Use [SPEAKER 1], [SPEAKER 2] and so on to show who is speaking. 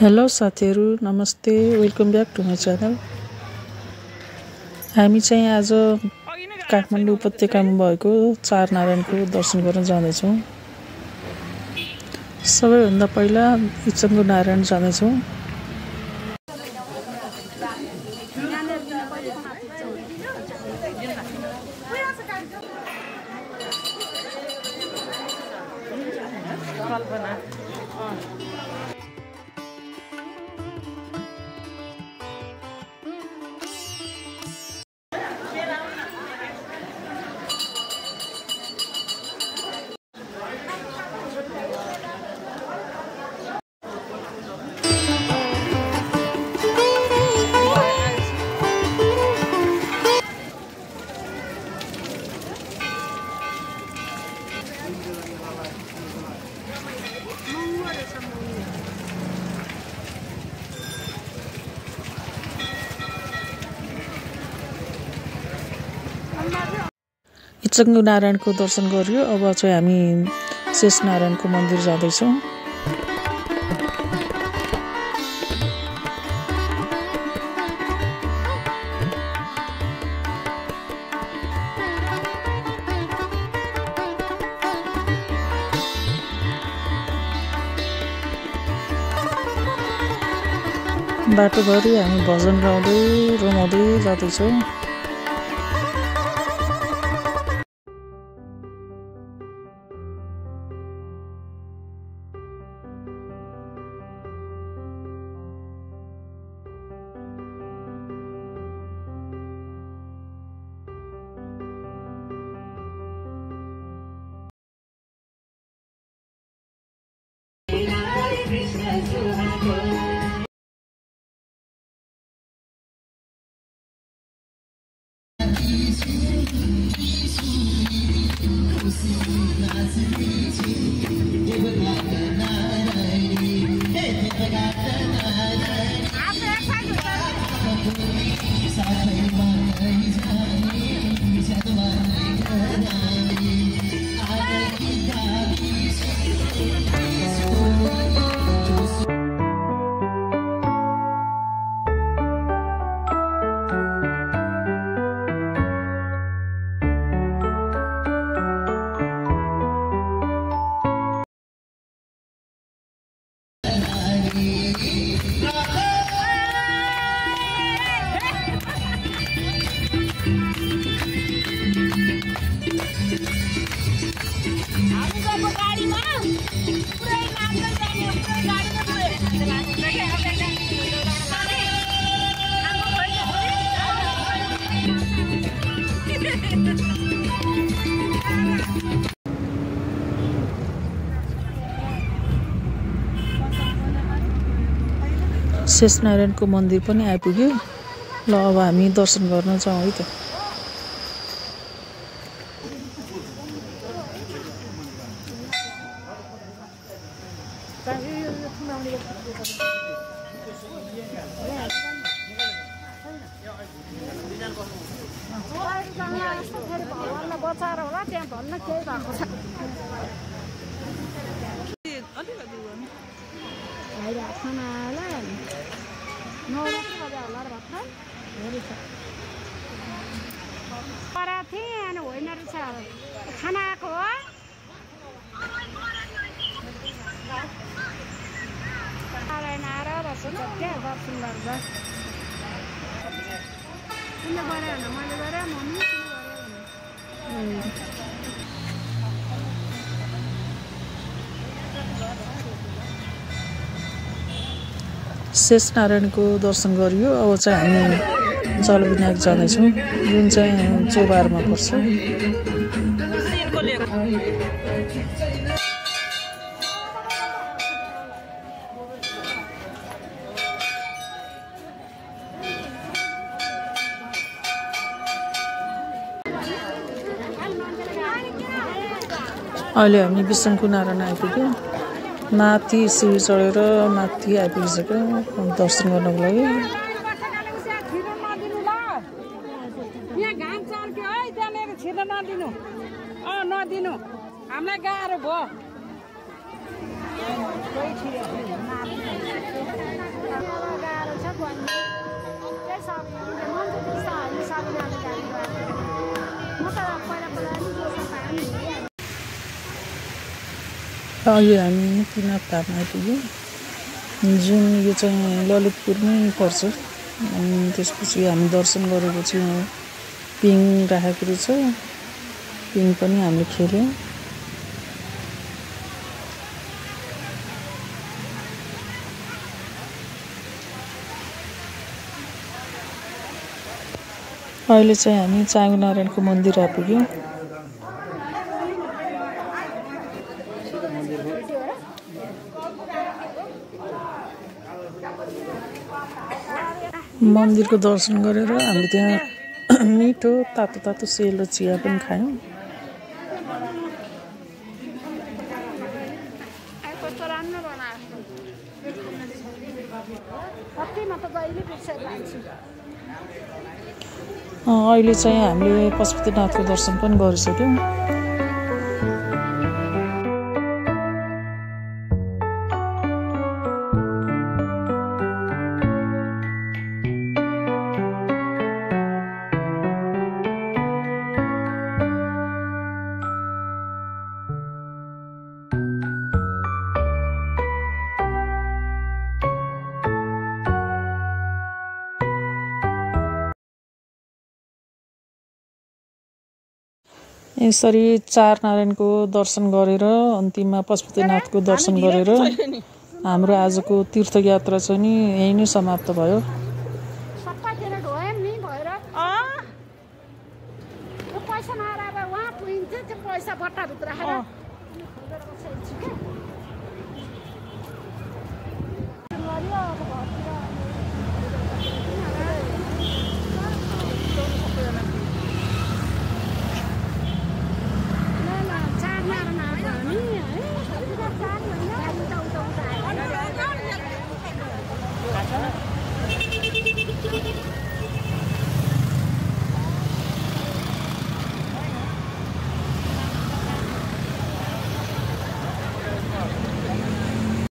[SPEAKER 1] Hello साथीहरु, नमस्ते। Welcome back to my channel. हामी चाहिँ आज काठमाडौँ उपत्यकामा भएको चारनारायणको दर्शन गर्न जाँदैछौँ। सबैभन्दा पहिला इचङ्गु नारायण जाँदैछौँ। इचङ्गु नारायणको दर्शन गर्यो। अब चाहिँ हामी शेषनारायणको मन्दिर जाँदैछौँ। बाटोभरि हामी भजन गाउँदै रमाउँदै जाँदैछौँ। शेषनारायणको मन्दिर पनि आइपुग्यो। ल अब हामी दर्शन गर्न जाउँ है त।
[SPEAKER 2] खानाको हो नारायण आएर दर्शन गर्दा किन गरे भने मैले गरेँ मम्मी
[SPEAKER 1] शेषनारायणको दर्शन गरियो। अब चाहिँ हामी जलविनायक जाँदैछौँ, जुन चाहिँ चौबारमा पर्छ। अहिले हामी बिसङ्गु नारायण आइपुग्यो। माथि सिँढी चढेर माथि आइपुगिसक्यो दर्शन गर्नको लागि।
[SPEAKER 2] नदिनु हामीलाई गाह्रो भयो।
[SPEAKER 1] अहिले हामी मुक्तिनाथ धाम आइपुग्यौँ, जुन यो चाहिँ ललितपुरमै पर्छ। अनि त्यसपछि हामी दर्शन गरेपछि यहाँ पिङ राखेको रहेछ, पिङ पनि हामीले खेल्यौँ। अहिले चाहिँ हामी चाँगुनारायणको मन्दिर आइपुग्यौँ। मन्दिरको दर्शन गरेर हामीले त्यहाँ मिठो तातो तातो सेलो चिया पनि खायौँ।
[SPEAKER 2] कस्तो राम्रो बनाएको कतिमा त गहिले बिर्सेर जान्छु।
[SPEAKER 1] अहिले चाहिँ हामीले पशुपतिनाथको दर्शन पनि गरिसक्यौँ। यसरी चारनारायणको दर्शन गरेर अन्तिममा पशुपतिनाथको दर्शन गरेर हाम्रो आजको तीर्थयात्रा चाहिँ नि यही नै समाप्त भयो।